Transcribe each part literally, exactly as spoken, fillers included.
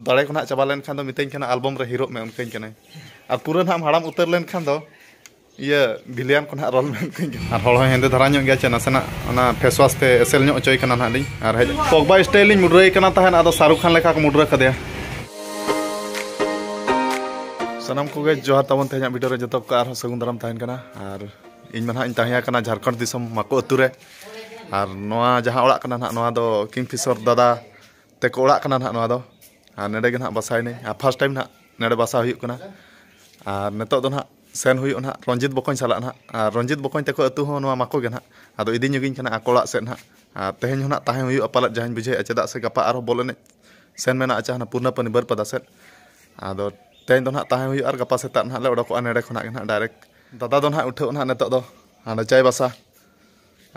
ᱫᱟᱲᱮ ᱠᱚ ᱱᱟᱦᱟᱜ ᱪᱟᱵᱟ ᱞᱮᱱᱠᱷᱟᱱ ᱫᱚ ᱢᱤᱛᱟᱹᱧ ᱠᱟᱱᱟ, "ᱟᱞᱵᱚᱢ ᱨᱮ ᱦᱤᱨᱳᱜ ᱢᱮ", ᱚᱱᱠᱟᱹᱧ ᱠᱟᱱᱟᱭ᱾ ᱟᱨ ᱯᱩᱨᱟᱹ ᱱᱟᱦᱟᱜ ᱮᱢ ᱦᱟᱲᱟᱢ ᱩᱛᱟᱹᱨ ᱞᱮᱱᱠᱷᱟᱱ ᱫᱚ ᱤᱭᱟᱹ ᱵᱷᱤᱞᱤᱭᱟᱱ ᱠᱚ ᱱᱟᱦᱟᱜ ᱨᱳᱞ ᱢᱮ, ᱚᱱᱠᱟᱹᱧ ᱠᱟᱱᱟ᱾ ᱟᱨ ᱦᱚᱲ ᱦᱚᱸᱭ ᱦᱮᱸᱫᱮ ᱫᱷᱟᱨᱟ ᱧᱚᱜ ᱜᱮᱭᱟ ᱪᱮ, ᱱᱟᱥᱮᱱᱟᱜ ᱚᱱᱟ ᱯᱷᱮᱥ ᱣᱟᱥ ᱛᱮ ᱮᱥᱮᱞ ᱧᱚᱜ ᱦᱚᱪᱚᱭ ᱠᱟᱱᱟ ᱱᱟᱦᱟᱜ ᱞᱤᱧ᱾ ᱟᱨ ᱦᱮᱡ ᱯᱚᱜᱽᱵᱟ ᱥᱴᱟᱭᱤᱞ ᱞᱤᱧ ᱢᱩᱰᱨᱟᱹᱭ ᱠᱟᱱᱟ ᱛᱟᱦᱮᱸᱫ, ᱟᱫᱚ ᱥᱟᱦᱨᱩᱠᱷ ᱠᱷᱟᱱ ᱞᱮᱠᱟ ᱠᱚ ᱢᱩᱰᱨᱟᱹ ᱠᱟᱫᱮᱭᱟ᱾ ᱥᱟᱱᱟᱢ ᱠᱚᱜᱮ ᱡᱚᱦᱟᱨ ᱛᱟᱵᱚᱱ ᱛᱮᱦᱮᱧᱟᱜ ᱵᱷᱤᱰᱤᱭᱳ ᱨᱮ ᱡᱚᱛᱚ ᱠᱚ ᱟᱨᱦᱚᱸ ᱥᱟᱹᱜᱩᱱ ᱫᱟᱨᱟᱢ ᱛᱟᱦᱮᱱ ᱠᱟᱱᱟ᱾ ᱟᱨ ᱤᱧ ᱢᱟ ᱱᱟᱦᱟᱜ ᱤᱧ ᱛᱟᱦᱮᱸ ᱠᱟᱱᱟ ᱡᱷᱟᱲᱠᱷᱚᱸᱰ ᱫᱤᱥᱚᱢ ᱢᱟᱠᱚ ᱟᱹᱛᱩ ᱨᱮ᱾ ᱟᱨ ᱱᱚᱣᱟ ᱡᱟᱦᱟᱸ ᱚᱲᱟᱜ ᱠᱟᱱᱟ ᱱᱟᱦᱟᱜ, ᱱᱚᱣᱟ ᱫᱚ ᱠᱤᱝ ᱯᱷᱤᱥᱚᱨ ᱫᱟᱫᱟ ᱛᱮᱠᱚ ᱚᱲᱟᱜ ᱠᱟᱱᱟ ᱱᱟᱦᱟᱜ ᱱᱚᱣᱟ ᱫᱚ᱾ ᱟᱨ ᱱᱚᱰᱮ ᱜᱮ ᱱᱟᱦᱟᱜ ᱵᱟᱥᱟᱭᱱᱟᱹᱧ᱾ ᱟᱨ ᱯᱷᱟᱥᱴ ᱴᱟᱭᱤᱢ ᱱᱟᱦᱟᱜ ᱱᱚᱰᱮ ᱵᱟᱥᱟ ᱦᱩᱭᱩᱜ ᱠᱟᱱᱟ᱾ ᱟᱨ ᱱᱤᱛᱚᱜ ᱫᱚ ᱱᱟᱦᱟᱜ ᱥᱮᱱ ᱦᱩᱭᱩᱜᱼᱟ ᱱᱟᱦᱟᱜ ᱨᱚᱧᱡᱤᱛ ᱵᱚᱠᱚᱧ ᱥᱟᱞᱟᱜ ᱱᱟᱦᱟᱜ᱾ ᱟᱨ ᱨᱚᱧᱡᱤᱛ ᱵᱚᱠᱚᱧ ᱛᱟᱠᱚ ᱟᱹᱛᱩ ᱦᱚᱸ ᱱᱚᱣᱟ ᱢᱟᱠᱚ ᱜᱮ ᱱᱟᱦᱟᱜ᱾ ᱟᱫᱚ ᱤᱫᱤ ᱧᱚᱜᱤᱧ ᱠᱟᱱᱟ ᱟᱠᱚ ᱚᱲᱟᱜ ᱥᱮᱫ ᱱᱟᱦᱟᱜ᱾ ᱟᱨ ᱛᱮᱦᱮᱧ ᱦᱚᱸ ᱱᱟᱦᱟᱜ ᱛᱟᱦᱮᱸ ᱦᱩᱭᱩᱜᱼᱟ ᱯᱟᱞᱮᱫ, ᱡᱟᱦᱟᱸᱧ ᱵᱩᱡᱷᱟᱹᱣᱮᱫᱼᱟ, ᱪᱮᱫᱟᱜ ᱥᱮ ᱜᱟᱯᱟ ᱟᱨᱦᱚᱸ ᱵᱚᱞ ᱮᱱᱮᱡ ᱥᱮᱱ ᱢᱮᱱᱟᱜᱼᱟ ᱪᱮ ᱦᱟᱱᱟ ᱯᱩᱨᱱᱟᱯᱟᱱᱤ ᱵᱟᱹᱨᱯᱟᱫᱟ ᱥᱮᱫ᱾ ᱟᱫᱚ ᱛᱮᱦᱮᱧ ᱫᱚ ᱱᱟᱦᱟᱜ ᱛᱟᱦᱮᱸ ᱦᱩᱭᱩᱜᱼᱟ ᱟᱨ ᱜᱟᱯᱟ ᱥᱮᱛᱟᱜ ᱱᱟᱦᱟᱜ ᱞᱮ ᱚᱰᱚᱠᱚᱜᱼᱟ ᱱᱚᱰᱮ ᱠᱷᱚᱱᱟᱜ ᱜᱮ ᱱᱟᱦᱟᱜ ᱰᱟᱭᱨᱮᱠᱴ᱾ ᱫᱟᱫᱟ ᱫᱚ ᱱᱟᱦᱟᱜ ᱩᱴᱷᱟᱹᱣ ᱱᱟᱦᱟᱜ ᱱᱤᱛᱚᱜ ᱫᱚ ᱦᱟᱸᱰᱮ ᱪᱟᱭᱵᱟᱥᱟ᱾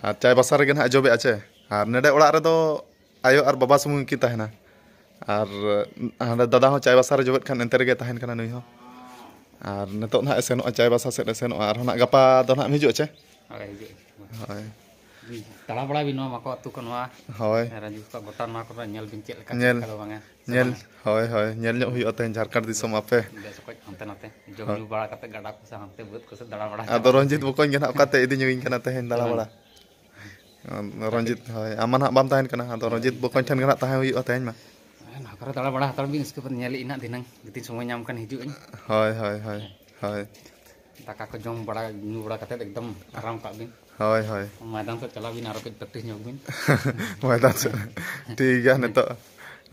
ᱟᱨ ᱪᱟᱭᱵᱟᱥᱟ ᱨᱮᱜᱮ ᱱᱟᱦᱟᱜ ᱡᱚᱵᱮᱜᱼᱟ ᱪᱮ᱾ ᱟᱨ ᱱᱚᱰᱮ ᱚᱲᱟᱜ ᱨᱮᱫᱚ ᱟᱭᱳ ᱟᱨ ᱵᱟᱵᱟ ᱥᱩᱢᱩᱝ ᱜᱮᱠᱤᱱ ᱛᱟᱦᱮᱱᱟ᱾ ᱟᱨ ᱦᱟᱸᱰᱮ ᱫᱟᱫᱟ ᱦᱚᱸ ᱪᱟᱭᱵᱟᱥᱟ ᱨᱮ ᱡᱚᱵᱮᱫ ᱠᱷᱟᱱ ᱮᱱᱛᱮ ᱨᱮᱜᱮ ᱛᱟᱦᱮᱱ ᱠᱟᱱᱟ ᱱᱩᱭ ᱦᱚᱸ᱾ ᱟᱨ ᱱᱤᱛᱚᱜ ᱱᱟᱦᱟᱜ ᱮ ᱥᱮᱱᱚᱜᱼᱟ, ᱪᱟᱭᱵᱟᱥᱟ ᱥᱮᱫ ᱮ ᱥᱮᱱᱚᱜᱼᱟ᱾ ᱟᱨᱦᱚᱸ ᱱᱟᱦᱟᱜ ᱜᱟᱯᱟ ᱫᱚ ᱱᱟᱦᱟᱜ ᱮᱢ ᱦᱤᱡᱩᱜᱼᱟ ᱪᱮ? ᱦᱳᱭ, ᱦᱤᱡᱩᱜ ᱟᱹᱧ᱾ ᱦᱳᱭ᱾ ᱫᱟᱬᱟ ᱵᱟᱲᱟᱭ ᱵᱤᱱ ᱱᱚᱣᱟ ᱢᱟᱠᱚ ᱟᱹᱛᱩ ᱠᱚ, ᱱᱚᱣᱟ ᱦᱳᱭ᱾ ᱨᱟᱡᱩ ᱠᱚᱣᱟᱜ ᱜᱚᱴᱟ ᱱᱚᱣᱟ ᱠᱚᱨᱮ ᱧᱮᱞ ᱵᱤᱱ ᱪᱮᱫ ᱞᱮᱠᱟ, ᱧᱮᱞ, ᱪᱮᱫ ᱞᱮᱠᱟ ᱫᱚ ᱵᱟᱝᱟ, ᱥᱮ ᱧᱮᱞ, ᱵᱟᱝᱟ? ᱦᱳᱭ, ᱦᱳᱭ, ᱧᱮᱞ ᱧᱚᱜ ᱦᱩᱭᱩᱜᱼᱟ ᱛᱮᱦᱮᱧ ᱡᱷᱟᱲᱠᱷᱚᱸᱰ ᱫᱤᱥᱚᱢ ᱟᱯᱮ᱾ ᱵᱮᱥ ᱚᱠᱚᱡ ᱦᱟᱱᱛᱮ ᱱᱟᱛᱮ ᱡᱚᱢ ᱦᱳᱭ᱾ ᱧᱩ ᱵᱟᱲᱟ ᱠᱟᱛᱮ ᱜᱟᱰᱟ ᱠᱚ ᱥᱮ ᱦᱟᱱᱛᱮ ᱵᱟᱹᱫᱽ ᱠᱚ ᱥᱮᱫ ᱫᱟᱬᱟ ᱵᱟᱲᱟ ᱟᱫᱚ ᱪᱟᱞᱟᱜ ᱨᱚᱧᱡᱤᱛ ᱵᱤᱱ᱾ ᱵᱚᱠᱚᱧ ᱜᱮ ᱱᱟᱦᱟᱜ ᱚᱠᱟᱛᱮ ᱤᱫᱤ ᱧᱚᱜᱤᱧ ᱠᱟᱱᱟ ᱛᱮᱦᱮᱧ ᱫᱟᱬᱟ ᱦᱳᱭ᱾ ᱵᱟᱲᱟ? ᱨᱚᱧᱡᱤᱛ, ᱦᱳᱭ, ᱟᱢ ᱢᱟ ᱱᱟᱦᱟᱜ ᱵᱟᱢ ᱛᱟᱦᱮᱱ ᱠᱟᱱᱟ, ᱟᱫᱚ ᱨᱚᱧᱡᱤᱛ ᱵᱚᱠᱚᱧ ᱴᱷᱮᱱ ᱜᱮ ᱱᱟᱦᱟᱜ ᱛᱟᱦᱮᱸ ᱦᱩᱭᱩᱜᱼᱟ ᱛᱮᱦᱮᱧ ᱢᱟ᱾ ᱦᱮᱸ, ᱱᱚᱣᱟ ᱠᱚᱨᱮ ᱫᱟᱬᱟ ᱵᱟᱲᱟ ᱦᱟᱛᱟᱲ ᱵᱤᱱ, ᱤᱥᱠᱮ ᱵᱟᱫᱽ ᱧᱮᱞᱮᱫ ᱟᱹᱧ ᱱᱟᱦᱟᱜ ᱫᱷᱤᱱᱟᱹᱝ ᱡᱩᱫᱤ ᱥᱚᱢᱚᱭ ᱧᱟᱢ ᱠᱷᱟᱱ ᱦᱤᱡᱩᱜ ᱟᱹᱧ᱾ ᱦᱳᱭ, ᱦᱳᱭ, ᱦᱳᱭ, ᱦᱳᱭ᱾ ᱫᱟᱠᱟ ᱠᱚ ᱡᱚᱢ ᱵᱟᱲᱟ, ᱧᱩ ᱵᱟᱲᱟ ᱠᱟᱛᱮᱫ ᱮᱠᱫᱚᱢ ᱟᱨᱟᱢ ᱠᱟᱜ ᱵᱤᱱ᱾ ᱦᱳᱭ, ᱦᱳᱭ᱾ ᱢᱚᱭᱫᱟᱱ ᱥᱮᱫ ᱪᱟᱞᱟᱣ ᱵᱤᱱ, ᱟᱨᱚ ᱠᱟᱹᱡ practice ᱧᱚᱜ ᱵᱤᱱ᱾ ᱢᱚᱭᱫᱟᱱ ᱥᱮᱫ᱾ ᱴᱷᱤᱠ ᱜᱮᱭᱟ, ᱦᱮᱸ᱾ ᱱᱤᱛᱚᱜ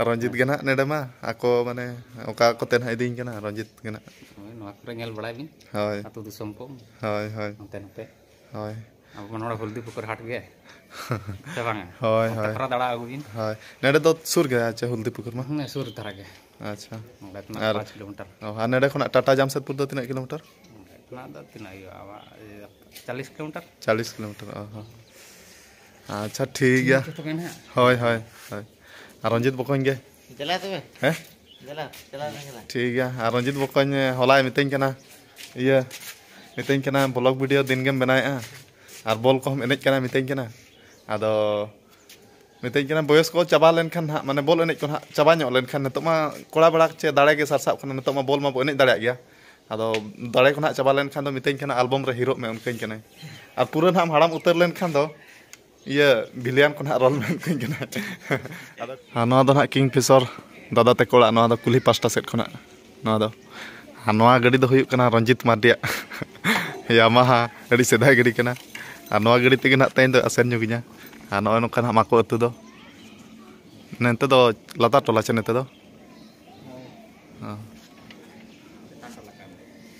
ᱨᱚᱧᱡᱤᱛ ᱜᱮ ᱱᱟᱦᱟᱜ ᱱᱚᱰᱮ ᱢᱟ, ᱟᱠᱚ ᱢᱟᱱᱮ ᱚᱠᱟ ᱠᱚᱛᱮ ᱱᱟᱦᱟᱜ ᱤᱫᱤᱧ ᱠᱟᱱᱟ, ᱨᱚᱧᱡᱤᱛ ᱜᱮ ᱱᱟᱦᱟᱜ᱾ ᱦᱳᱭ, ᱱᱚᱣᱟ ᱠᱚᱨᱮ ᱧᱮᱞ ᱵᱟᱲᱟᱭ ᱵᱤᱱ᱾ ᱦᱳᱭ᱾ ᱟᱹᱛᱩ ᱫᱤᱥᱚᱢ ᱠᱚ᱾ ᱦᱳᱭ, ᱦᱳᱭ᱾ ᱦᱟᱱᱛᱮ ᱱᱟᱛᱮ᱾ ᱦᱳᱭ᱾ ᱟᱵᱚ ᱱᱚᱰᱮ ᱦᱩᱞᱫᱤ ᱯᱩᱠᱩᱨ ᱦᱟᱴ ᱜᱮ᱾ ᱥᱮ ᱵᱟᱝᱟ? ᱦᱳᱭ, ᱚᱱᱛᱮ ᱦᱳᱭ᱾ ᱛᱷᱚᱲᱟ ᱫᱟᱬᱟ ᱟᱹᱜᱩ ᱵᱤᱱ᱾ ᱦᱳᱭ᱾ ᱱᱚᱰᱮ ᱫᱚ ᱥᱩᱨ ᱜᱮᱭᱟ ᱪᱮ ᱦᱩᱞᱫᱤ ᱯᱩᱠᱩᱨ ᱢᱟ? ᱦᱮᱸ, ᱥᱩᱨ ᱫᱷᱟᱨᱟ ᱜᱮ᱾ ᱟᱪᱪᱷᱟ᱾ ᱱᱚᱰᱮ ᱠᱷᱚᱱᱟᱜ ᱟᱨ, ᱯᱟᱸᱪ ᱠᱤᱞᱳᱢᱤᱴᱟᱨ᱾ ᱚ, ᱟᱨ ᱱᱚᱰᱮ ᱠᱷᱚᱱᱟᱜ ᱴᱟᱴᱟ ᱡᱟᱢᱥᱮᱫᱽᱯᱩᱨ ᱫᱚ ᱛᱤᱱᱟᱹᱜ ᱠᱤᱞᱳᱢᱤᱴᱟᱨ? ᱚᱸᱰᱮ ᱠᱷᱚᱱᱟᱜ ᱫᱚ ᱛᱤᱱᱟᱹᱜ ᱦᱩᱭᱩᱜᱼᱟ? ᱟᱢᱟᱜ, ᱤᱭᱟᱹ, ᱪᱟᱞᱤᱥ ᱠᱤᱞᱳᱢᱤᱴᱟᱨ᱾ ᱪᱟᱞᱤᱥ ᱠᱤᱞᱳᱢᱤᱴᱟᱨ, ᱚ ᱦᱚᱸ᱾ ᱟᱪᱪᱷᱟ, ᱴᱷᱤᱠ ᱜᱮᱭᱟ᱾ ᱡᱚᱛᱚ ᱜᱮ ᱱᱟᱦᱟᱜ᱾ ᱦᱳᱭ, ᱦᱳᱭ, ᱦᱳᱭ᱾ ᱟᱨ ᱨᱚᱧᱡᱤᱛ ᱵᱚᱠᱚᱧ ᱜᱮ? ᱫᱮᱞᱟ ᱛᱚᱵᱮ᱾ ᱦᱮᱸ? ᱫᱮᱞᱟ, ᱪᱟᱞᱟᱣ ᱞᱮᱱ ᱜᱮᱞᱟ᱾ ᱴᱷᱤᱠ ᱜᱮᱭᱟ᱾ ᱟᱨ ᱨᱚᱧᱡᱤᱛ ᱵᱚᱠᱚᱧ ᱦᱚᱞᱟᱭ ᱢᱤᱛᱟᱹᱧ ᱠᱟᱱᱟ, ᱤᱭᱟᱹ, ᱢᱤᱛᱟᱹᱧ ᱠᱟᱱᱟ, "ᱵᱞᱚᱜ ᱵᱷᱤᱰᱤᱭᱳ ᱫᱤᱱ ᱜᱮᱢ ᱵᱮᱱᱟᱣᱮᱫᱼᱟ ᱟᱨ ᱵᱚᱞ ᱠᱚᱦᱚᱸᱢ ᱮᱱᱮᱡ ᱠᱟᱱᱟ", ᱢᱤᱛᱟᱹᱧ ᱠᱟᱱᱟ᱾ ᱟᱫᱚ ᱢᱤᱛᱟᱹᱧ ᱠᱟᱱᱟ ᱵᱚᱭᱚᱥ ᱠᱚ ᱪᱟᱵᱟ ᱞᱮᱱᱠᱷᱟᱱ ᱦᱟᱸᱜ, ᱢᱟᱱᱮ ᱵᱚᱞ ᱮᱱᱮᱡ ᱠᱚ ᱦᱟᱸᱜ ᱪᱟᱵᱟ ᱧᱚᱜ ᱞᱮᱱᱠᱷᱟᱱ, ᱱᱤᱛᱚᱜ ᱢᱟ ᱠᱚᱲᱟ ᱵᱮᱲᱟ ᱪᱮ ᱫᱟᱲᱮ ᱜᱮ ᱥᱟᱨᱥᱟᱜ ᱠᱟᱱᱟ, ᱱᱤᱛᱚᱜ ᱢᱟ ᱵᱚᱞ ᱢᱟ ᱵᱚ ᱮᱱᱮᱡ ᱫᱟᱲᱮᱭᱟᱜ ᱜᱮᱭᱟ᱾ ᱟᱫᱚ ᱫᱟᱲᱮ ᱠᱚ ᱦᱟᱸᱜ ᱪᱟᱵᱟ ᱞᱮᱱᱠᱷᱟᱱ ᱫᱚ ᱢᱤᱛᱟᱹᱧ ᱠᱟᱱᱟ ᱟᱞᱵᱚᱢ ᱨᱮ ᱦᱤᱨᱳᱜ ᱢᱮ ᱚᱱᱠᱟᱹᱧ ᱠᱟᱱᱟᱭ᱾ ᱟᱨ ᱯᱩᱨᱟᱹ ᱱᱟᱦᱟᱜ ᱮᱢ ᱦᱟᱲᱟᱢ ᱩᱛᱟᱹᱨ ᱞᱮᱱᱠᱷᱟᱱ ᱫᱚ ᱤᱭᱟᱹ ᱵᱷᱤᱞᱤᱭᱟᱱ ᱠᱚ ᱱᱟᱦᱟᱜ ᱨᱚᱞ ᱢᱮ ᱚᱱᱠᱟᱹᱧ ᱠᱟᱱᱟᱭ᱾ ᱟᱫᱚ ᱟᱨ ᱱᱚᱣᱟ ᱫᱚ ᱱᱟᱦᱟᱜ ᱠᱤᱝ ᱯᱷᱤᱥᱚᱨ ᱫᱟᱫᱟ ᱛᱟᱠᱚ ᱚᱲᱟᱜ, ᱱᱚᱣᱟ ᱫᱚ ᱠᱩᱞᱦᱤ ᱯᱟᱥᱴᱟ ᱥᱮᱫ ᱠᱷᱚᱱᱟᱜ ᱱᱚᱣᱟ ᱫᱚ᱾ ᱟᱨ ᱱᱚᱣᱟ ᱜᱟᱹᱰᱤ ᱫᱚ ᱦᱩᱭᱩᱜ ᱠᱟᱱᱟ ᱨᱚᱧᱡᱤᱛ ᱢᱟᱨᱰᱤᱭᱟᱜ ᱭᱟᱢᱟᱦᱟ, ᱟᱹᱰᱤ ᱥᱮᱫᱟᱭ ᱜᱟᱹᱰᱤ ᱠᱟᱱᱟ᱾ ᱟᱨ ᱱᱚᱣᱟ ᱜᱟᱹᱰᱤ ᱛᱮᱜᱮ ᱱᱟᱦᱟᱜ ᱛᱮᱦᱮᱧ ᱫᱚ ᱟᱥᱮᱱ ᱧᱚᱜᱤᱧᱟ᱾ ᱟᱨ ᱱᱚᱜᱼᱚᱭ ᱱᱚᱝᱠᱟ ᱱᱟᱦᱟᱜ ᱢᱟᱠᱚ ᱟᱹᱛᱩ ᱫᱚ᱾ ᱱᱚᱱᱛᱮ ᱫᱚ ᱞᱟᱛᱟᱨ ᱴᱚᱞᱟ ᱪᱮ ᱱᱚᱛᱮ ᱫᱚ? ᱦᱚᱸ᱾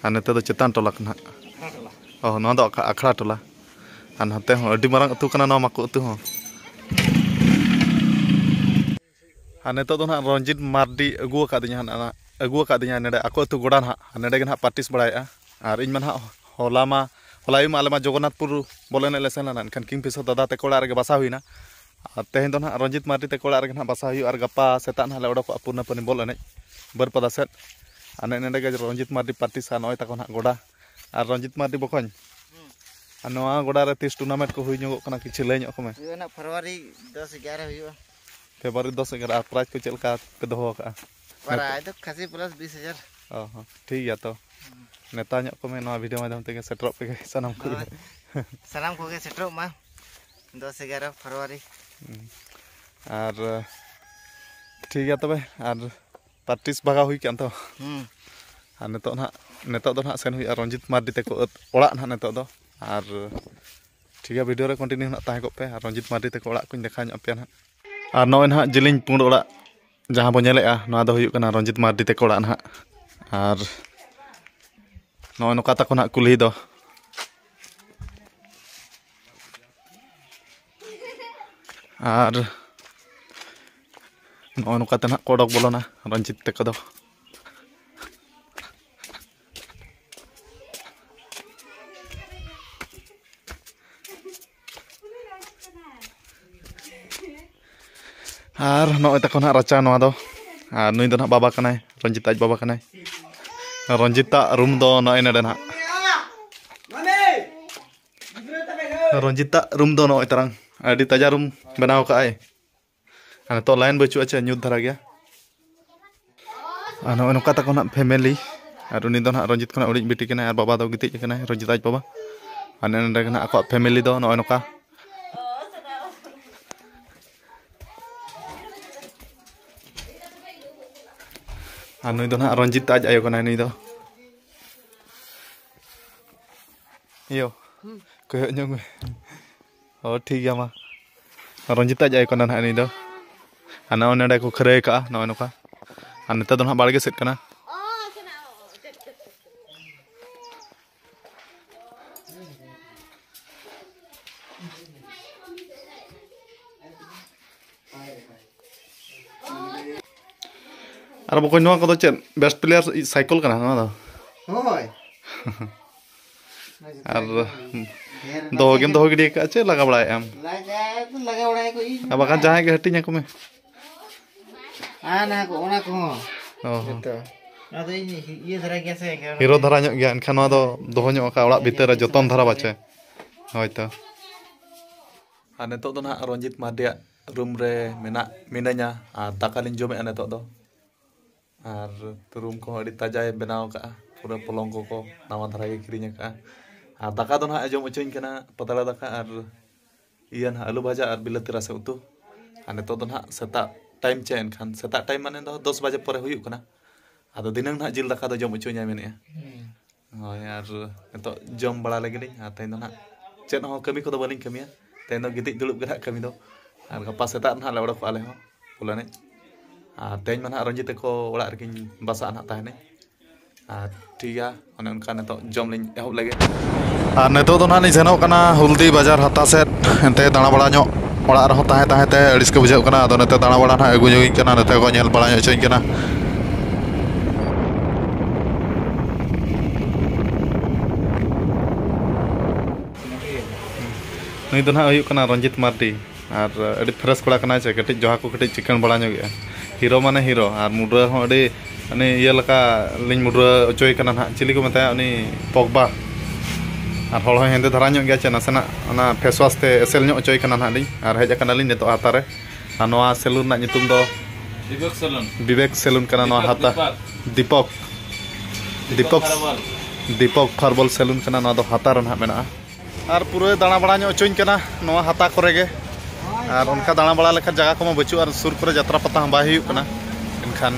ᱟᱨ ᱱᱚᱛᱮ ᱫᱚ ᱪᱮᱛᱟᱱ ᱴᱚᱞᱟ ᱠᱟᱱᱟ ᱦᱟᱸᱜ᱾ ᱚ, ᱱᱚᱣᱟ ᱫᱚ ᱟᱠᱷ-, ᱟᱠᱷᱲᱟ ᱴᱚᱞᱟ᱾ ᱟᱨ ᱱᱚᱛᱮ ᱦᱚᱸ ᱟᱹᱰᱤ ᱢᱟᱨᱟᱝ ᱟᱹᱛᱩ ᱠᱟᱱᱟ ᱱᱚᱣᱟ ᱢᱟᱠᱚ ᱟᱹᱛᱩ ᱦᱚᱸ᱾ ᱟᱨ ᱱᱤᱛᱚᱜ ᱫᱚ ᱱᱟᱦᱟᱜ ᱨᱚᱧᱡᱤᱛ ᱢᱟᱨᱰᱤ ᱟᱹᱜᱩ ᱟᱠᱟᱫᱤᱧᱟ ᱦᱟᱸᱜ, ᱟᱹᱜᱩ ᱟᱠᱟᱫᱤᱧᱟ ᱱᱚᱰᱮ ᱟᱠᱚ ᱟᱹᱛᱩ ᱜᱚᱰᱟ ᱱᱟᱦᱟᱜ᱾ ᱟᱨ ᱱᱚᱰᱮ ᱜᱮ ᱱᱟᱦᱟᱜ practice ᱵᱟᱲᱟᱭᱮᱫᱼᱟ᱾ ᱟᱨ ᱤᱧ ᱢᱟ ᱱᱟᱦᱟᱜ ᱦᱚᱞᱟ ᱢᱟ, ᱦᱚᱞᱟ ᱟᱹᱭᱩᱵ ᱢᱟ ᱟᱞᱮ ᱢᱟ ᱡᱚᱜᱚᱱᱱᱟᱛᱷᱯᱩᱨ ᱵᱚᱞ ᱮᱱᱮᱡ ᱞᱮ ᱥᱮᱱ ᱞᱮᱱᱟ, ᱮᱱᱠᱷᱟᱱ ᱠᱤᱝ ᱯᱷᱤᱥᱚᱨ ᱫᱟᱫᱟ ᱛᱟᱠᱚ ᱚᱲᱟᱜ ᱨᱮᱜᱮ ᱵᱟᱥᱟ ᱦᱩᱭᱱᱟ᱾ ᱟᱨ ᱛᱮᱦᱮᱧ ᱫᱚ ᱱᱟᱦᱟᱜ ᱨᱚᱧᱡᱤᱛ ᱢᱟᱨᱰᱤ ᱛᱟᱠᱚ ᱚᱲᱟᱜ ᱨᱮᱜᱮ ᱱᱟᱦᱟᱜ ᱵᱟᱥᱟ ᱦᱩᱭᱩᱜᱼᱟ, ᱟᱨ ᱜᱟᱯᱟ ᱥᱮᱛᱟᱜ ᱱᱟᱦᱟᱜ ᱞᱮ ᱚᱰᱚᱠᱚᱜᱼᱟ ᱯᱩᱨᱱᱟᱯᱟᱱᱤ ᱵᱚᱞ ᱮᱱᱮᱡ ᱵᱟᱹᱨᱯᱟᱫᱟ ᱥᱮᱫ᱾ ᱟᱨ ᱱᱮ-, ᱱᱮᱰᱮ ᱜᱮ ᱨᱚᱧᱡᱤᱛ ᱢᱟᱨᱰᱤ practice ᱟᱨ ᱱᱚᱜᱼᱚᱭ ᱛᱟᱠᱚ ᱱᱟᱦᱟᱜ ᱜᱚᱰᱟ᱾ ᱟᱨ ᱨᱚᱧᱡᱤᱛ ᱢᱟᱨᱰᱤ ᱵᱚᱠᱚᱧ, ᱟᱨ ᱱᱚᱣᱟ ᱜᱚᱰᱟ ᱨᱮ ᱛᱤᱥ tournament ᱠᱚ ᱦᱩᱭ ᱧᱚᱜᱚᱜ ᱠᱟᱱᱟ, ᱠᱤᱪᱷᱩ ᱞᱟᱹᱭ ᱧᱚᱜ ᱠᱚ ᱢᱮ᱾ ᱦᱩᱭᱩᱜᱼᱟ ᱱᱟᱦᱟᱜ ᱯᱷᱮᱵᱽᱨᱩᱣᱟᱨᱤ ᱫᱚᱥ ᱮᱜᱟᱨᱚ ᱦᱩᱭᱩᱜᱼᱟ᱾ ᱯᱷᱮᱵᱽᱨᱩᱣᱟᱨᱤ ᱫᱚᱥ ᱮᱜᱟᱨᱚ᱾ ᱟᱨ prize ᱠᱚ ᱪᱮᱫ ᱞᱮᱠᱟ ᱯᱮ ᱫᱚᱦᱚ ᱟᱠᱟᱫᱼᱟ? Prize ᱫᱚ ᱠᱷᱟᱹᱥᱤ plus ᱵᱤᱥ ᱦᱟᱡᱟᱨ᱾ ᱚ ᱦᱚᱸ, ᱴᱷᱤᱠ ᱜᱮᱭᱟ ᱛᱚ᱾ ᱱᱮᱣᱛᱟ ᱧᱚᱜ ᱠᱚᱢᱮ ᱱᱚᱣᱟ video ᱢᱟᱫᱽᱫᱷᱚᱢ ᱛᱮᱜᱮ ᱥᱮᱴᱮᱨᱚᱜ ᱯᱮᱜᱮ ᱥᱟᱱᱟᱢ ᱠᱚᱜᱮ᱾ ᱦᱳᱭ᱾ ᱥᱟᱱᱟᱢ ᱠᱚᱜᱮ ᱥᱮᱴᱮᱨᱚᱜ ᱢᱟ ᱫᱚᱥ ᱮᱜᱟᱨᱚ ᱯᱷᱮᱵᱽᱨᱩᱣᱟᱨᱤ᱾ ᱦᱩᱸ᱾ ᱟᱨ, ᱴᱷᱤᱠ ᱜᱮᱭᱟ ᱛᱚᱵᱮ, ᱟᱨ practice ᱵᱷᱟᱜᱟᱣ ᱦᱩᱭ ᱠᱟᱱ ᱛᱚ? ᱦᱩᱸ᱾ ᱟᱨ ᱱᱤᱛᱚᱜ ᱱᱟᱦᱟᱜ, ᱱᱤᱛᱚᱜ ᱫᱚ ᱱᱟᱦᱟᱜ ᱥᱮᱱ ᱦᱩᱭᱩᱜᱼᱟ ᱨᱚᱧᱡᱤᱛ ᱢᱟᱨᱰᱤ ᱛᱟᱠᱚ ᱟᱹᱛ-, ᱚᱲᱟᱜ ᱱᱟᱦᱟᱜ ᱱᱤᱛᱚᱜ ᱫᱚ᱾ ᱟᱨ ᱴᱷᱤᱠ ᱜᱮᱭᱟ, video ᱨᱮ continue ᱱᱟᱦᱟᱜ ᱛᱟᱦᱮᱸ ᱠᱚᱜ ᱯᱮ, ᱟᱨ ᱨᱚᱧᱡᱤᱛ ᱢᱟᱨᱰᱤ ᱛᱟᱠᱚ ᱚᱲᱟᱜ ᱠᱚᱧ ᱫᱮᱠᱷᱟᱣ ᱧᱚᱜ ᱟᱯᱮᱭᱟ ᱱᱟᱦᱟᱜ᱾ ᱟᱨ ᱱᱚᱜᱼᱚᱭ ᱱᱟᱦᱟᱜ ᱡᱮᱞᱮᱧ ᱯᱩᱸᱰ ᱚᱲᱟᱜ ᱡᱟᱦᱟᱸ ᱵᱚ ᱧᱮᱞᱮᱜᱼᱟ, ᱱᱚᱣᱟ ᱫᱚ ᱦᱩᱭᱩᱜ ᱠᱟᱱᱟ ᱨᱚᱧᱡᱤᱛ ᱢᱟᱨᱰᱤ ᱛᱟᱠᱚ ᱚᱲᱟᱜ ᱱᱟᱦᱟᱜ᱾ ᱟᱨ ᱱᱚᱜᱼᱚᱭ ᱱᱚᱝᱠᱟ ᱛᱟᱠᱚ ᱱᱟᱦᱟᱜ ᱠᱩᱞᱦᱤ ᱫᱚ᱾ ᱟᱨ ᱱᱚᱜᱼᱚᱭ ᱱᱚᱝᱠᱟ ᱛᱮ ᱱᱟᱦᱟᱜ ᱠᱚ ᱚᱰᱚᱠ ᱵᱚᱞᱚᱱᱟ ᱨᱚᱧᱡᱤᱛ ᱛᱟᱠᱚ ᱫᱚ᱾ ᱟᱨ ᱱᱚᱜᱼᱚᱭ ᱛᱟᱠᱚ ᱱᱟᱦᱟᱜ ᱨᱟᱪᱟ ᱱᱚᱣᱟ ᱫᱚ᱾ ᱟᱨ ᱱᱩᱭ ᱫᱚ ᱱᱟᱦᱟᱜ ᱵᱟᱵᱟ ᱠᱟᱱᱟᱭ, ᱨᱚᱧᱡᱤᱛ ᱟᱡ ᱵᱟᱵᱟ ᱠᱟᱱᱟᱭ᱾ ᱨᱚᱧᱡᱤᱛᱟᱜ room ᱫᱚ ᱱᱚᱜᱼᱚᱭ ᱱᱚᱰᱮ ᱱᱟᱦᱟᱜ᱾ ᱨᱚᱧᱡᱤᱛᱟᱜ room ᱫᱚ ᱱᱚᱜᱼᱚᱭ ᱛᱟᱨᱟᱝ᱾ ᱟᱹᱰᱤ ᱛᱟᱡᱟ ᱨᱩᱢ ᱵᱮᱱᱟᱣ ᱠᱟᱜᱼᱟᱭ᱾ ᱟᱨ ᱱᱤᱛᱚᱜ ᱞᱟᱭᱤᱱ ᱵᱟᱹᱪᱩᱜᱼᱟ, ᱪᱮ ᱧᱩᱛ ᱫᱷᱟᱨᱟ ᱜᱮᱭᱟ᱾ ᱟᱨ ᱱᱚᱜᱼᱚᱭ ᱱᱚᱝᱠᱟ ᱛᱟᱠᱚ ᱱᱟᱜ ᱯᱷᱮᱢᱮᱞᱤ᱾ ᱟᱨ ᱩᱱᱤ ᱫᱚ ᱱᱟᱜ ᱨᱚᱧᱡᱤᱛ ᱠᱷᱚᱱᱟᱜ ᱦᱩᱰᱤᱧ ᱵᱤᱴᱤ ᱠᱟᱱᱟᱭ, ᱟᱨ ᱵᱟᱵᱟ ᱫᱚ ᱜᱤᱛᱤᱡ ᱟᱠᱟᱱᱟᱭ, ᱨᱚᱧᱡᱤᱛ ᱟᱡ ᱵᱟᱵᱟ᱾ ᱟᱨ ᱱᱚᱰᱮ ᱜᱮ ᱱᱟᱜ ᱟᱠᱚᱣᱟᱜ ᱯᱷᱮᱢᱮᱞᱤ ᱫᱚ ᱱᱚᱜᱼᱚᱭ ᱱᱚᱝᱠᱟ᱾ ᱟᱨ ᱱᱩᱭ ᱫᱚ ᱱᱟᱜ ᱨᱚᱧᱡᱤᱛ ᱟᱡ ᱟᱭᱳ ᱠᱟᱱᱟᱭ ᱱᱩᱭ ᱫᱚ᱾ ᱤᱭᱳ, ᱠᱚᱭᱚᱜ ᱧᱚᱜ ᱢᱮ᱾ ᱚ, ᱴᱷᱤᱠ ᱜᱮᱭᱟ, ᱢᱟ᱾ ᱨᱚᱧᱡᱤᱛ ᱟᱡ ᱟᱭᱳ ᱠᱟᱱᱟ ᱱᱟᱦᱟᱜ ᱱᱩᱭ ᱫᱚ᱾ ᱟᱨ ᱱᱚᱜᱼᱚᱭ ᱱᱚᱸᱰᱮ ᱠᱚ ᱠᱷᱟᱹᱨᱟᱹᱭ ᱠᱟᱜᱼᱟ, ᱱᱚᱜᱼᱚᱭ ᱱᱚᱝᱠᱟ᱾ ᱟᱨ ᱱᱮᱛᱟᱨ ᱫᱚ ᱱᱟᱦᱟᱜ ᱵᱟᱲᱜᱮ ᱥᱮᱫ ᱠᱟᱱᱟ᱾ ᱟᱨ ᱵᱚᱠᱚᱧ, ᱱᱚᱣᱟ ᱠᱚᱫᱚ ᱪᱮᱫ best player ᱥᱟᱭᱠᱮᱞ ᱠᱟᱱᱟ ᱱᱚᱣᱟ ᱫᱚ? ᱦᱳᱭ᱾ ᱟᱨ ᱰᱷᱮᱨ ᱫᱚᱦᱚ ᱜᱮᱢ ᱫᱚᱦᱚ ᱜᱤᱰᱤ ᱟᱠᱟᱫᱼᱟ ᱪᱮ ᱞᱟᱜᱟ ᱵᱟᱲᱟᱭᱮᱫ ᱟᱢ? ᱞᱟᱜᱟ ᱫᱚ ᱞᱟᱜᱟ ᱵᱟᱲᱟᱭᱟᱠᱚ, ᱤᱧ ᱟᱨ ᱵᱟᱠᱷᱟᱱ ᱡᱟᱦᱟᱸᱭ ᱜᱮ ᱦᱟᱹᱴᱤᱧ ᱟᱠᱚ ᱢᱮ᱾ ᱟᱨ ᱱᱟ ᱠᱚ, ᱚᱱᱟ ᱠᱚᱦᱚᱸ᱾ ᱚ ᱦᱚᱸ᱾ ᱡᱚᱛᱚ᱾ ᱚᱱᱟ ᱫᱚ ᱤᱧ ᱤᱭᱟᱹ ᱫᱷᱟᱨᱟ ᱜᱮᱭᱟ ᱥᱮ, ᱮᱱᱠᱷᱟᱱ ᱦᱤᱨᱳ ᱫᱷᱟᱨᱟ ᱧᱚᱜ ᱜᱮᱭᱟ, ᱮᱱᱠᱷᱟᱱ ᱱᱚᱣᱟ ᱫᱚ ᱫᱚᱦᱚ ᱧᱚᱜ ᱟᱠᱟᱫᱼᱟ ᱚᱲᱟᱜ ᱵᱷᱤᱛᱟᱹᱨ ᱨᱮ, ᱡᱚᱛᱚᱱ ᱫᱷᱟᱨᱟ ᱯᱟᱪᱮ᱾ ᱦᱳᱭ ᱛᱚ᱾ ᱟᱨ ᱱᱤᱛᱚᱜ ᱫᱚ ᱱᱟᱦᱟᱜ ᱨᱚᱧᱡᱤᱛ ᱢᱟᱨᱰᱤᱭᱟᱜ ᱨᱩᱢ ᱨᱮ ᱢᱮᱱᱟᱜ, ᱢᱤᱱᱟᱹᱧᱟ ᱟᱨ ᱫᱟᱠᱟ ᱞᱤᱧ ᱡᱚᱢᱮᱫᱼᱟ ᱱᱤᱛᱚᱜ ᱫᱚ᱾ ᱟᱨ ᱨᱩᱢ ᱠᱚᱦᱚᱸ ᱟᱹᱰᱤ ᱛᱟᱡᱟᱭ ᱵᱮᱱᱟᱣ ᱟᱠᱟᱫᱼᱟ, ᱯᱩᱨᱟᱹ ᱯᱚᱞᱚᱝ ᱠᱚᱠᱚ ᱱᱟᱣᱟ ᱫᱷᱟᱨᱟ ᱜᱮ ᱠᱤᱨᱤᱧ ᱟᱠᱟᱫᱼᱟ᱾ ᱟᱨ ᱫᱟᱠᱟ ᱫᱚ ᱱᱟᱦᱟᱜ ᱮ ᱡᱚᱢ ᱦᱚᱪᱚᱧ ᱠᱟᱱᱟ ᱯᱟᱛᱲᱟ ᱫᱟᱠᱟ ᱟᱨ ᱤᱭᱟᱹ ᱱᱟᱦᱟᱜ ᱟᱹᱞᱩ ᱵᱷᱟᱡᱟ ᱟᱨ ᱵᱤᱞᱟᱹᱛᱤ ᱨᱟᱥᱮ ᱩᱛᱩ᱾ ᱟᱨ ᱱᱤᱛᱚᱜ ᱫᱚ ᱱᱟᱦᱟᱜ ᱥᱮᱛᱟᱜ ᱴᱟᱭᱤᱢ ᱪᱮ ᱮᱱᱠᱷᱟᱱ, ᱥᱮᱛᱟᱜ ᱴᱟᱭᱤᱢ ᱢᱟᱱᱮ ᱫᱚ ᱫᱚᱥ ᱵᱟᱡᱮ ᱯᱚᱨᱮ ᱦᱩᱭᱩᱜ ᱠᱟᱱᱟ᱾ ᱟᱫᱚ ᱫᱷᱤᱱᱟᱹᱝ ᱱᱟᱦᱟᱜ ᱡᱤᱞ ᱫᱟᱠᱟ ᱫᱚ ᱡᱚᱢ ᱦᱚᱪᱚᱧᱟᱭ ᱢᱮᱱᱮᱫᱼᱟ᱾ ᱦᱳᱭ, ᱟᱨ ᱱᱤᱛᱚᱜ ᱡᱚᱢ ᱵᱟᱲᱟ ᱞᱮᱜᱮ ᱞᱤᱧ, ᱟᱨ ᱛᱮᱦᱮᱧ ᱫᱚ ᱱᱟᱦᱟᱜ ᱪᱮᱫ ᱦᱚᱸ ᱠᱟᱹᱢᱤ ᱠᱚᱫᱚ ᱵᱟᱹᱞᱤᱧ ᱠᱟᱹᱢᱤᱭᱟ᱾ ᱛᱮᱦᱮᱧ ᱫᱚ ᱜᱤᱛᱤᱡ ᱫᱩᱲᱩᱵ ᱜᱮ ᱱᱟᱦᱟᱜ ᱠᱟᱹᱢᱤ ᱫᱚ, ᱟᱨ ᱜᱟᱯᱟ ᱥᱮᱛᱟᱜ ᱱᱟᱦᱟᱜ ᱞᱮ ᱚᱰᱚᱠᱚᱜᱼᱟ ᱟᱞᱮ ᱦᱚᱸ ᱵᱚᱞ ᱮᱱᱮᱡ᱾ ᱟᱨ ᱛᱮᱦᱮᱧ ᱢᱟ ᱱᱟᱦᱟᱜ ᱨᱚᱧᱡᱤᱛ ᱛᱟᱠᱚ ᱚᱲᱟᱜ ᱨᱮᱜᱮᱧ ᱵᱟᱥᱟᱜᱼᱟ ᱱᱟᱦᱟᱜ ᱛᱟᱦᱮᱱᱟᱹᱧ᱾ ᱟᱨ ᱴᱷᱤᱠ ᱜᱮᱭᱟ, ᱚᱱᱮ ᱚᱱᱠᱟ ᱱᱤᱛᱚᱜ ᱡᱚᱢ ᱞᱤᱧ ᱮᱦᱚᱵ ᱞᱮᱜᱮ᱾ ᱟᱨ ᱱᱤᱛᱚᱜ ᱫᱚ ᱱᱟᱦᱟᱜ ᱞᱤᱧ ᱥᱮᱱᱚᱜ ᱠᱟᱱᱟ ᱦᱩᱞᱫᱤ ᱵᱟᱡᱟᱨ ᱦᱟᱛᱟ ᱥᱮᱫ, ᱮᱱᱛᱮ ᱫᱟᱬᱟ ᱵᱟᱲᱟ ᱧᱚᱜ᱾ ᱚᱲᱟᱜ ᱨᱮᱦᱚᱸ ᱛᱟᱦᱮᱸ ᱛᱟᱦᱮᱸ ᱛᱮ ᱟᱹᱲᱤᱥ ᱜᱮ ᱵᱩᱡᱷᱟᱹᱜ ᱠᱟᱱᱟ᱾ ᱟᱫᱚ ᱱᱤᱛᱚᱜ ᱫᱟᱬᱟ ᱵᱟᱲᱟ ᱱᱟᱦᱟᱜ ᱟᱹᱜᱩ ᱧᱚᱜᱤᱧ ᱠᱟᱱᱟ, ᱱᱤᱛᱚᱜ ᱠᱚ ᱧᱮᱞ ᱵᱟᱲᱟ ᱧᱚᱜ ᱦᱚᱪᱚᱧ ᱠᱟᱱᱟ᱾ ᱱᱩᱭ ᱫᱚ ᱱᱟᱦᱟᱜ ᱦᱩᱭᱩᱜ ᱠᱟᱱᱟ ᱨᱚᱧᱡᱤᱛ ᱢᱟᱨᱰᱤ᱾ ᱟᱨ ᱟᱹᱰᱤ ᱯᱷᱨᱮᱥ ᱠᱚᱲᱟ ᱠᱟᱱᱟᱭ ᱥᱮ, ᱠᱟᱹᱴᱤᱡ ᱡᱚᱦᱟ ᱠᱚ ᱠᱟᱹᱴᱤᱡ ᱪᱤᱠᱟᱹᱬ ᱵᱟᱲᱟ ᱧᱚᱜ ᱜᱮᱭᱟ᱾ ᱦᱤᱨᱳ ᱢᱟᱱᱮ ᱦᱤᱨᱳ, ᱟᱨ ᱢᱩᱰᱨᱟᱹ ᱦᱚᱸ ᱟᱹᱰᱤ, ᱩᱱᱤ ᱤᱭᱟᱹ ᱞᱮᱠᱟ ᱞᱤᱧ ᱢᱩᱰᱨᱟᱹ ᱦᱚᱪᱚᱭᱮ ᱠᱟᱱᱟ ᱱᱟᱦᱟᱜ, ᱪᱤᱞᱤ ᱠᱚ ᱢᱮᱛᱟᱭᱟ ᱩᱱᱤ, ᱯᱚᱜᱽᱵᱟ᱾ ᱟᱨ ᱦᱚᱲ ᱦᱚᱸ ᱦᱮᱸᱫᱮ ᱫᱷᱟᱨᱟ ᱧᱚᱜ ᱜᱮᱭᱟ ᱪᱮ, ᱱᱟᱥᱮᱱᱟᱜ ᱚᱱᱟ ᱯᱷᱮᱥ ᱣᱟᱥ ᱛᱮ ᱮᱥᱮᱞ ᱧᱚᱜ ᱦᱚᱪᱚᱭ ᱠᱟᱱᱟ ᱱᱟᱦᱟᱜ ᱞᱤᱧ᱾ ᱟᱨ ᱦᱮᱡ ᱟᱠᱟᱱᱟᱞᱤᱧ ᱱᱤᱛᱚᱜ ᱦᱟᱛᱟ ᱨᱮ᱾ ᱟᱨ ᱱᱚᱣᱟ ᱥᱮᱞᱩᱱ ᱨᱮᱱᱟᱜ ᱧᱩᱛᱩᱢ ᱫᱚ ᱵᱤᱵᱮᱠ ᱥᱮᱞᱩᱱ᱾ ᱵᱤᱵᱮᱠ ᱥᱮᱞᱩᱱ ᱠᱟᱱᱟ ᱱᱚᱣᱟ ᱫᱤᱯᱚᱠ, ᱦᱟᱛᱟ᱾ ᱫᱤᱯᱚᱠ᱾ ᱫᱤᱯᱚᱠ ᱫᱤᱯᱚᱠ᱾ ᱦᱟᱨᱵᱟᱞ᱾ ᱫᱤᱯᱚᱠ ᱦᱟᱨᱵᱟᱞ ᱥᱮᱞᱩᱱ ᱠᱟᱱᱟ, ᱱᱚᱣᱟ ᱫᱚ ᱦᱟᱛᱟ ᱨᱮ ᱱᱟᱦᱟᱜ ᱢᱮᱱᱟᱜᱼᱟ᱾ ᱟᱨ ᱯᱩᱨᱟᱹ ᱫᱟᱬᱟ ᱵᱟᱲᱟ ᱧᱚᱜ ᱦᱚᱪᱚᱧ ᱠᱟᱱᱟ ᱱᱚᱣᱟ ᱦᱟᱛᱟ ᱠᱚᱨᱮ ᱜᱮ᱾ ᱟᱨ ᱚᱱᱠᱟ ᱫᱟᱬᱟ ᱵᱟᱲᱟ ᱞᱮᱠᱷᱟᱱ ᱡᱟᱭᱜᱟ ᱠᱚᱢᱟ ᱵᱟᱹᱪᱩᱜᱼᱟ, ᱟᱨ ᱥᱩᱨ ᱠᱚᱨᱮ ᱡᱟᱛᱨᱟ ᱯᱟᱛᱟ ᱦᱚᱸ ᱵᱟᱭ ᱦᱩᱭᱩᱜ ᱠᱟᱱᱟ᱾ ᱮᱱᱠᱷᱟᱱ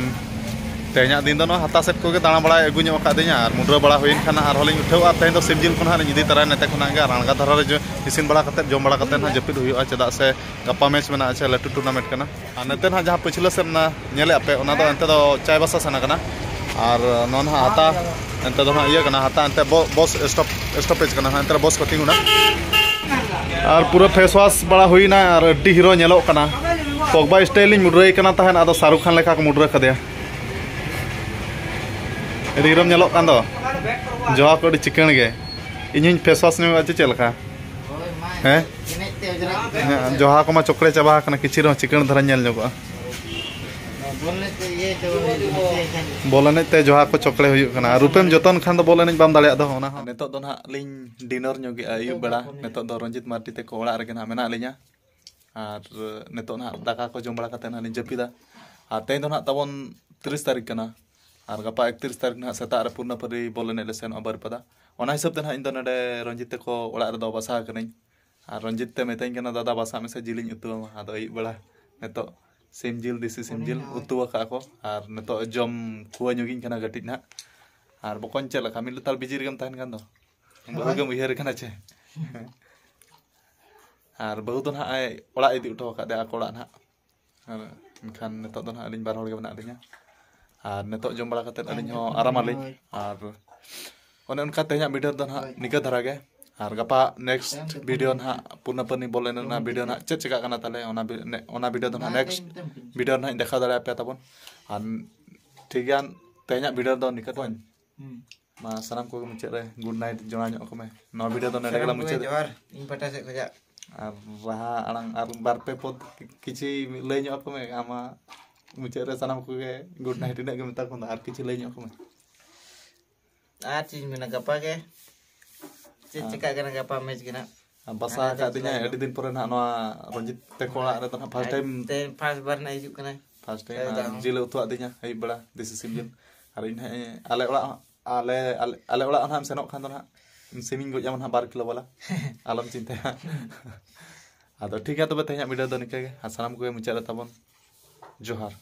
ᱛᱮᱦᱮᱧᱟᱜ ᱫᱤᱱ ᱫᱚ ᱱᱚᱣᱟ ᱦᱟᱛᱟ ᱥᱮᱫ ᱠᱚᱜᱮ ᱫᱟᱬᱟ ᱵᱟᱲᱟᱭ ᱟᱹᱜᱩ ᱧᱚᱜ ᱟᱠᱟᱫᱤᱧᱟ, ᱟᱨ ᱢᱩᱰᱨᱟᱹ ᱵᱟᱲᱟ ᱦᱩᱭᱮᱱ ᱠᱷᱟᱱ ᱟᱨᱦᱚᱸ ᱞᱤᱧ ᱩᱴᱷᱟᱹᱣᱟ᱾ ᱟᱨ ᱛᱮᱦᱮᱧ ᱫᱚ ᱥᱤᱢ ᱡᱤᱞ ᱠᱚ ᱱᱟᱦᱟᱜ ᱞᱤᱧ ᱤᱫᱤ ᱛᱟᱨᱟᱭᱟ ᱱᱚᱛᱮ ᱠᱷᱚᱱᱟᱜ ᱜᱮ, ᱟᱨ ᱟᱬᱜᱟ ᱫᱷᱟᱨᱟ ᱨᱮ ᱡᱚ-, ᱤᱥᱤᱱ ᱵᱟᱲᱟ ᱠᱟᱛᱮᱫ, ᱡᱚᱢ ᱵᱟᱲᱟ ᱠᱟᱛᱮᱫ ᱱᱟᱦᱟᱜ ᱡᱟᱹᱯᱤᱫ ᱦᱩᱭᱩᱜᱼᱟ, ᱪᱮᱫᱟᱜ ᱥᱮ ᱜᱟᱯᱟ ᱢᱮᱪ ᱢᱮᱱᱟᱜᱼᱟ, ᱪᱮ ᱞᱟᱹᱴᱩ ᱴᱩᱨᱱᱟᱢᱮᱱᱴ ᱠᱟᱱᱟ᱾ ᱟᱨ ᱱᱚᱛᱮ ᱱᱟᱦᱟᱜ ᱡᱟᱦᱟᱸ ᱯᱟᱹᱪᱷᱞᱟᱹ ᱥᱮᱫ ᱚᱱᱟ ᱧᱮᱞᱮᱫ ᱟᱯᱮ, ᱚᱱᱟ ᱫᱚ ᱮᱱᱛᱮ ᱫᱚ ᱪᱟᱭᱵᱟᱥᱟ ᱥᱮᱱ ᱠᱟᱱᱟ᱾ ᱟᱨ ᱱᱚᱣᱟ ᱱᱟᱦᱟᱜ ᱦᱟᱛᱟ ᱮᱱᱛᱮ ᱫᱚ ᱱᱟᱦᱟᱜ ᱤᱭᱟᱹ ᱠᱟᱱᱟ, ᱦᱟᱛᱟ ᱮᱱᱛᱮ ᱵᱚ-, ᱵᱚᱥ ᱥᱴᱚᱯ, ᱥᱴᱚᱯᱮᱡᱽ ᱠᱟᱱᱟ ᱱᱟᱦᱟᱜ, ᱮᱱᱛᱮ ᱨᱮ ᱵᱚᱥ ᱠᱚ ᱛᱤᱸᱜᱩᱱᱟ᱾ ᱟᱨ ᱯᱩᱨᱟᱹ ᱯᱷᱮᱥ ᱣᱟᱥ ᱵᱟᱲᱟ ᱦᱩᱭᱱᱟ ᱟᱨ ᱟᱹᱰᱤ ᱦᱤᱨᱳ ᱧᱮᱞᱚᱜ ᱠᱟᱱᱟ᱾ ᱯᱚᱜᱽᱵᱟ ᱥᱴᱟᱭᱤᱞ ᱤᱧ ᱢᱩᱰᱨᱟᱹᱭ ᱠᱟᱱᱟ ᱛᱟᱦᱮᱸᱫ, ᱟᱫᱚ ᱥᱟᱦᱨᱩᱠᱷ ᱠᱷᱟᱱ ᱞᱮᱠᱟ ᱠᱚ ᱢᱩᱰᱨᱟᱹ ᱠᱟᱫᱮᱭᱟ᱾ ᱟᱹᱰᱤ ᱦᱤᱨᱳᱢ ᱧᱮᱞᱚᱜ ᱠᱟᱱ ᱫᱚ, ᱡᱚᱦᱟ ᱠᱚ ᱟᱹᱰᱤ ᱪᱤᱠᱟᱹᱬ ᱜᱮ᱾ ᱤᱧ ᱦᱚᱧ ᱯᱷᱮᱥ ᱣᱟᱥ ᱧᱚᱜᱚᱜᱼᱟ ᱪᱮ ᱪᱮᱫ ᱞᱮᱠᱟ? ᱦᱮᱸ? ᱦᱮᱸ, ᱡᱚᱦᱟ ᱠᱚᱢᱟ ᱪᱚᱠᱲᱮ ᱪᱟᱵᱟ ᱟᱠᱟᱱᱟ, ᱠᱤᱪᱷᱤ ᱨᱮᱦᱚᱸ ᱪᱤᱠᱟᱹᱬ ᱫᱷᱟᱨᱟ ᱧᱮᱞ ᱧᱚᱜᱚᱜᱼᱟ᱾ ᱵᱚᱞ ᱮᱱᱮᱡ ᱛᱮ ᱡᱚᱦᱟ ᱠᱚ ᱪᱚᱠᱲᱮ ᱦᱩᱭᱩᱜ ᱠᱟᱱᱟ᱾ ᱟᱨ ᱨᱩᱯᱮᱢ ᱡᱚᱛᱚᱱ ᱠᱷᱟᱱ ᱫᱚ ᱵᱚᱞ ᱮᱱᱮᱡ ᱵᱟᱢ ᱫᱟᱲᱮᱭᱟᱜ ᱫᱚ, ᱚᱱᱟ ᱦᱚᱸ᱾ ᱱᱤᱛᱚᱜ ᱫᱚ ᱱᱟᱦᱟᱜ ᱞᱤᱧ ᱰᱤᱱᱟᱨ ᱧᱚᱜᱮᱜᱼᱟ ᱟᱹᱭᱩᱵ ᱵᱮᱲᱟ᱾ ᱱᱤᱛᱚᱜ ᱫᱚ ᱨᱚᱧᱡᱤᱛ ᱢᱟᱨᱰᱤ ᱛᱟᱠᱚ ᱚᱲᱟᱜ ᱨᱮᱜᱮ ᱱᱟᱦᱟᱜ ᱢᱮᱱᱟᱜ ᱞᱤᱧᱟ᱾ ᱟᱨ ᱱᱤᱛᱚᱜ ᱱᱟᱦᱟᱜ ᱫᱟᱠᱟ ᱠᱚ ᱡᱚᱢ ᱵᱟᱲᱟ ᱠᱟᱛᱮᱫ ᱱᱟᱦᱟᱜ ᱞᱤᱧ ᱡᱟᱹᱯᱤᱫᱟ᱾ ᱟᱨ ᱛᱮᱦᱮᱧ ᱫᱚ ᱱᱟᱦᱟᱜ ᱛᱟᱵᱚᱱ ᱛᱤᱨᱤᱥ ᱛᱟᱹᱨᱤᱠᱷ ᱠᱟᱱᱟ᱾ ᱟᱨ ᱜᱟᱯᱟ ᱮᱠᱛᱤᱨᱤᱥ ᱛᱟᱹᱨᱤᱠᱷ ᱱᱟᱦᱟᱜ ᱥᱮᱛᱟᱜ ᱨᱮ ᱯᱩᱨᱱᱟᱯᱟᱹᱨᱤ ᱵᱚᱞ ᱮᱱᱮᱡ ᱞᱮ ᱥᱮᱱᱚᱜᱼᱟ ᱵᱟᱹᱨᱤᱯᱟᱫᱟ᱾ ᱚᱱᱟ ᱦᱤᱥᱟᱹᱵ ᱛᱮ ᱱᱟᱦᱟᱜ ᱤᱧ ᱫᱚ ᱱᱚᱰᱮ ᱨᱚᱧᱡᱤᱛ ᱛᱟᱠᱚ ᱚᱲᱟᱜ ᱨᱮᱫᱚ ᱵᱟᱥᱟ ᱟᱠᱟᱱᱟᱹᱧ᱾ ᱟᱨ ᱨᱚᱧᱡᱤᱛ ᱛᱮ ᱢᱮᱛᱟᱹᱧ ᱠᱟᱱᱟ, "ᱫᱟᱫᱟ, ᱵᱟᱥᱟᱜ ᱢᱮᱥᱮ, ᱡᱤᱞᱤᱧ ᱩᱛᱩ ᱟᱢᱟ᱾" ᱟᱫᱚ ᱟᱹᱭᱩᱵ ᱵᱮᱲᱟ ᱱᱤᱛᱚᱜ ᱥᱤᱢ ᱡᱤᱞ, ᱫᱮᱥᱤ ᱥᱤᱢ ᱡᱤᱞ ᱩᱛᱩ ᱟᱠᱟᱫᱼᱟ ᱠᱚ᱾ ᱟᱨ ᱱᱤᱛᱚᱜ ᱡᱚᱢ ᱠᱷᱩᱣᱟᱹ ᱧᱚᱜᱤᱧ ᱠᱟᱱᱟ ᱠᱟᱹᱴᱤᱡ ᱱᱟᱦᱟᱜ᱾ ᱟᱨ ᱵᱚᱠᱚᱧ ᱪᱮᱫ ᱞᱮᱠᱟ, ᱢᱤᱫ ᱞᱮᱛᱟᱲ ᱵᱤᱡᱤ ᱨᱮᱜᱮᱢ ᱛᱟᱦᱮᱱ ᱠᱟᱱ ᱫᱚ? ᱵᱟᱹᱦᱩ ᱜᱮᱢ ᱩᱭᱦᱟᱹᱨ ᱠᱟᱱᱟ ᱪᱮ? ᱟᱨ ᱵᱟᱹᱦᱩ ᱫᱚ ᱱᱟᱦᱟᱜ ᱮ ᱚᱲᱟᱜ ᱤᱫᱤ ᱦᱚᱴᱚ ᱟᱠᱟᱫ ᱫᱮᱭᱟ ᱟᱠᱚ ᱚᱲᱟᱜ ᱱᱟᱦᱟᱜ᱾ ᱟᱨ ᱮᱱᱠᱷᱟᱱ ᱱᱤᱛᱚᱜ ᱫᱚ ᱱᱟᱦᱟᱜ ᱟᱹᱞᱤᱧ ᱵᱟᱨ ᱦᱚᱲ ᱜᱮ ᱢᱮᱱᱟᱜ ᱞᱤᱧᱟ᱾ ᱟᱨ ᱱᱤᱛᱚᱜ ᱡᱚᱢ ᱵᱟᱲᱟ ᱠᱟᱛᱮᱫ ᱟᱹᱞᱤᱧ ᱦᱚᱸ ᱟᱨᱟᱢ ᱟᱹᱞᱤᱧ᱾ ᱟᱨ ᱚᱱᱮ ᱚᱱᱠᱟ ᱛᱮᱦᱮᱧᱟᱜ ᱵᱷᱤᱰᱤᱭᱳ ᱫᱚ ᱱᱟᱦᱟᱜ ᱱᱤᱠᱟᱹ ᱫᱷᱟᱨᱟ ᱜᱮ᱾ ᱟᱨ ᱜᱟᱯᱟ ᱱᱮᱠᱥᱴ ᱵᱷᱤᱰᱤᱭᱳ ᱱᱟᱦᱟᱜ ᱯᱩᱨᱱᱟᱯᱟᱹᱱᱤ ᱵᱚᱞ ᱮᱱᱮᱡ ᱨᱮᱱᱟᱜ ᱵᱷᱤᱰᱤᱭᱳ ᱱᱟᱦᱟᱜ ᱪᱮᱫ ᱪᱮᱠᱟᱜ ᱠᱟᱱᱟ ᱛᱟᱦᱞᱮ, ᱚᱱᱟ ᱵᱷᱤ-, ᱱᱮ-, ᱚᱱᱟ ᱵᱷᱤᱰᱤᱭᱳ ᱫᱚ ᱱᱟᱦᱟᱜ ᱱᱮᱠᱥᱴ ᱵᱷᱤᱰᱤᱭᱳ ᱱᱟᱦᱟᱜ ᱤᱧ ᱫᱮᱠᱷᱟᱣ ᱫᱟᱲᱮᱭᱟᱯᱮᱭᱟ ᱛᱟᱵᱚᱱ᱾ ᱟᱨ ᱴᱷᱤᱠ ᱜᱮᱭᱟ, ᱛᱮᱦᱮᱧᱟᱜ ᱵᱷᱤᱰᱤᱭᱳ ᱫᱚ ᱱᱤᱠᱟᱹ ᱵᱚᱠᱚᱧ᱾ ᱢᱟ ᱥᱟᱱᱟᱢ ᱠᱚᱜᱮ ᱢᱩᱪᱟᱹᱫ ᱨᱮ ᱜᱩᱰ ᱱᱟᱭᱤᱴ ᱡᱚᱲᱟᱣ ᱧᱚᱜ ᱠᱚᱢᱮ᱾ ᱱᱚᱣᱟ ᱵᱷᱤᱰᱤᱭᱳ ᱫᱚ ᱱᱚᱰᱮ ᱜᱮᱞᱟᱝ ᱢᱩᱪᱟᱹᱫ᱾ ᱡᱚᱦᱟᱨ, ᱤᱧ ᱯᱟᱦᱴᱟ ᱥᱮᱫ ᱠᱷᱚᱱᱟᱜ᱾ ᱟᱨ ᱨᱟᱦᱟ ᱟᱲᱟᱝ ᱟᱨ ᱵᱟᱨ ᱯᱮ ᱯᱚᱫ ᱠᱤ-, ᱠᱤᱪᱷᱤ ᱞᱟᱹᱭ ᱧᱚᱜ ᱟᱠᱚ ᱢᱮ᱾ ᱟᱢᱟᱜ ᱢᱩᱪᱟᱹᱫ ᱨᱮ ᱥᱟᱱᱟᱢ ᱠᱚᱜᱮ ᱜᱩᱰ ᱱᱟᱭᱤᱴ ᱤᱱᱟᱹᱜ ᱜᱮ ᱢᱮᱛᱟ ᱠᱚ ᱢᱮ, ᱟᱨ ᱠᱤᱪᱷᱤ ᱞᱟᱹᱭ ᱧᱚᱜ ᱟᱠᱚ ᱢᱮ᱾ ᱟᱨ ᱪᱮᱫ ᱤᱧ ᱢᱮᱱᱟ, ᱜᱟᱯᱟ ᱜᱮ ᱪᱮᱫ ᱪᱮᱠᱟᱜ ᱠᱟᱱᱟ ᱜᱟᱯᱟ ᱢᱮᱪ ᱜᱮ ᱱᱟᱜ᱾ ᱵᱟᱥᱟ ᱟᱠᱟᱫ ᱫᱤᱧᱟ ᱟᱹᱰᱤ ᱫᱤᱱ ᱯᱚᱨᱮ ᱱᱟᱦᱟᱜ ᱱᱚᱣᱟ ᱨᱚᱧᱡᱤᱛ ᱛᱮᱠᱚ ᱚᱲᱟᱜ ᱨᱮᱫᱚ ᱱᱟᱦᱟᱜ ᱯᱷᱟᱥᱴ ᱴᱟᱭᱤᱢ᱾ ᱛᱮᱦᱮᱧ ᱯᱷᱟᱥᱴ ᱵᱟᱨ ᱱᱟᱜ ᱦᱤᱡᱩᱜ ᱠᱟᱱᱟᱭ᱾ ᱯᱷᱟᱥᱴ ᱴᱟᱭᱤᱢ ᱡᱤᱞ ᱮ ᱩᱛᱩᱣᱟᱜ ᱫᱤᱧᱟ ᱟᱹᱭᱩᱵ ᱵᱮᱲᱟ, ᱫᱮᱥᱤ ᱥᱤᱢ ᱡᱤᱞ᱾ ᱟᱨ ᱤᱧ ᱱᱟᱦᱟᱜ ᱟᱞᱮ ᱚᱲᱟᱜ ᱦᱚᱸ- ᱟᱞᱮ ᱟᱞᱮ ᱟᱞᱮ ᱚᱲᱟᱜ ᱦᱚᱸ ᱱᱟᱦᱟᱜ ᱮᱢ ᱥᱮᱱᱚᱜ ᱠᱷᱟᱱ ᱫᱚ ᱱᱟᱦᱟᱜ ᱥᱤᱢᱤᱧ ᱜᱚᱡ ᱟᱢᱟ ᱱᱟᱦᱟᱜ ᱵᱟᱨ ᱠᱤᱞᱳ ᱵᱟᱞᱟ᱾ ᱟᱞᱚᱢ ᱪᱤᱱᱛᱟᱹᱭᱟ᱾ ᱟᱫᱚ ᱴᱷᱤᱠ ᱜᱮᱭᱟ, ᱛᱚᱵᱮ ᱛᱮᱦᱮᱧᱟᱜ ᱵᱷᱤᱰᱤᱭᱳ ᱫᱚ ᱱᱤᱝᱠᱟᱹ ᱜᱮ, ᱟᱨ ᱥᱟᱱᱟᱢ ᱠᱚᱜᱮ ᱢᱩᱪᱟᱹᱫ ᱨᱮ ᱛᱟᱵᱚᱱ ᱡᱚᱦᱟᱨ᱾